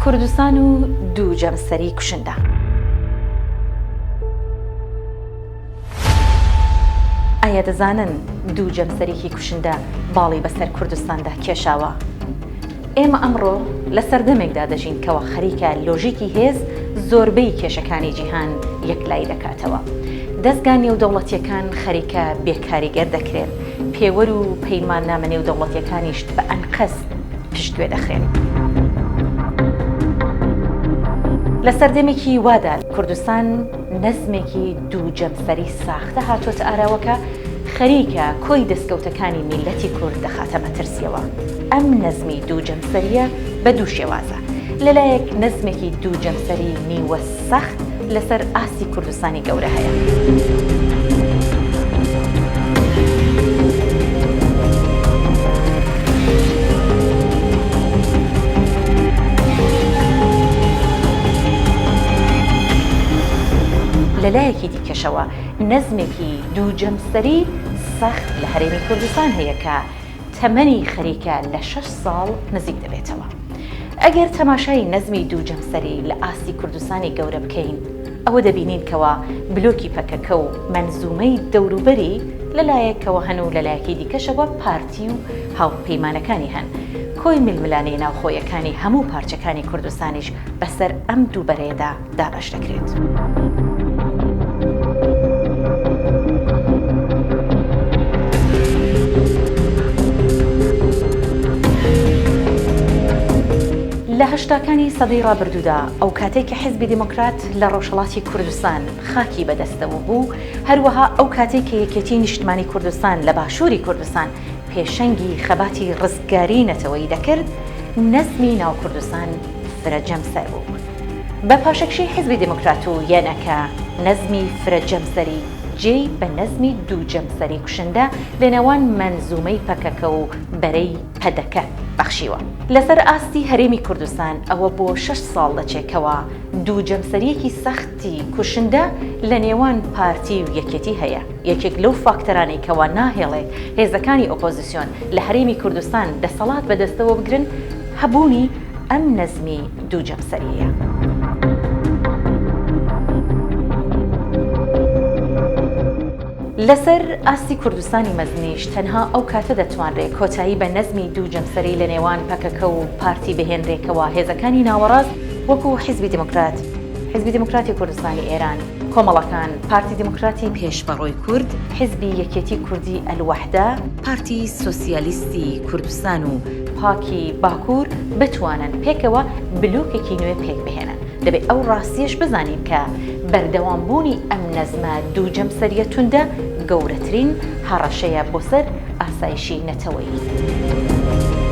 کوردستان و دوو جەمسەری کوشندە. ئایا دەزانن دوو جەمسەرێکی کوشندە باڵی بەسەر کوردستاندا کێشاوە؟ ئێمە ئەمڕۆ لە سەردەمێکدا دەژین کەوا خەریکە لۆژیکی هێز زۆربەی کێشەکانی جیهان یەکلایی دەکاتەوە. دەزگا نێودەوڵەتییەکان خەریکە بێکاریگەر دەکرێن، پێوەر و پەیماننامە نێودەوڵەتییەکانیش بە ئەنقەست پشتگوێ دەخرێن. لە سەردەمێکی وادا کوردستان نەزمێکی دوو جەمسەری ساختە هاتۆتە ئاراوە کە خەریکە کۆی دەستکەوتەکانی میللەتی کورد دەخاتە مەترسیەوە. ئەم نەزمی دوو جەمسەریە بە دوو شێوازە. لەلایەک نەزمێکی دوو جەمسەری نیوە سەخت لەسەر ئاستی کوردستانی گەورە هەیە. لەلایەکی دیکەشەوە نەزمێکی دوو جەمسەری سەخت لە هەرێمی کوردستان هەیە کە تەمەنی خەریکە لە شەش ساڵ نزیک دەبێتەوە. ئەگەر تەماشای نەزمی دوو جەمسەری لە ئاستی کوردستانی گەورە بکەین، ئەوە دەبینین کەوا بلۆکی پەکەکە و مەنزومەی دەوروبەری لە لایەکەوە هەن و لە لایەکی دیکەشەوە پارتی و هاوپەیمانەکانی هەن. کۆی ململانێ ناوخۆیەکانی هەموو پارچەکانی کوردستانیش بەسەر ئەم دوو بەرەیەدا دابەش دەکرێت. لە هەشتاکانی سەدەی ڕابردوودا ئەو کاتەی کە حیزبی دێموکرات لە ڕۆژهەڵاتی کوردستان خاکی بەدەستەوە بوو، هەروەها ئەو کاتەی کە یەکێتیی نیشتمانی کوردستان لە باشووری کوردستان پێشەنگی خەباتی ڕزگاریی نەتەوەیی دەکرد، نەزمی ناو کوردستان فرە جەمسەر بوو. بە پاشەکشەی حیزبی دێموکرات و یەنەکە، نەزمی فرە جەمسەری جێی بە نەزمی دوو جەمسەری کوشندە لە نێوان مەنزوومەی پەکەکە و بەرەی پەدەکە بەخشیوە. لەسەر ئاستی هەرێمی کوردستان ئەوە بۆ شەش ساڵ دەچێ کەوا دوو جەمسەرییەکی سەختی کوشندە لە نێوان پارتی و یەکێتی هەیە. یەکێک لەو فاکتەرانەی کەوا ناهێڵێت هێزەکانی ئۆپۆزیسیۆن لە هەرێمی کوردستان دەسەڵات بەدەستەوە بگرن، هەبوونی ئەم نەزمی دوو جەمسەرییە. لەسەر ئاستی کوردستانی مەزنیش تەنها ئەو کاتە دەتوانرێ کۆتایی بە نەزمی دوو جەمسەری لە نێوان پەکەکە و پارتی بهێنرێ کەوا هێزەکانی ناوەڕاست وەکو حیزبی دیموکرات، حیزبی دیموکراتی کوردستانی ئێران، کۆمەڵەکان، پارتی دیموکراتی پێشڤەڕۆی کورد، حیزبی یەکێتی کوردی ئەلوەحدە، پارتی سۆسیالیستی کوردستان و پاکی باکوور بتوانن پێکەوە بلۆکێکی نوێ پێک بهێنن. دەبێ ئەو ڕاستییەش بزانین کە بەردەوامبوونی ئەم نەزمە دوو جەمسەرییە توندە گەورەترین هەڕەشەیە بۆ سەر ئاسایشی نەتەوەیی.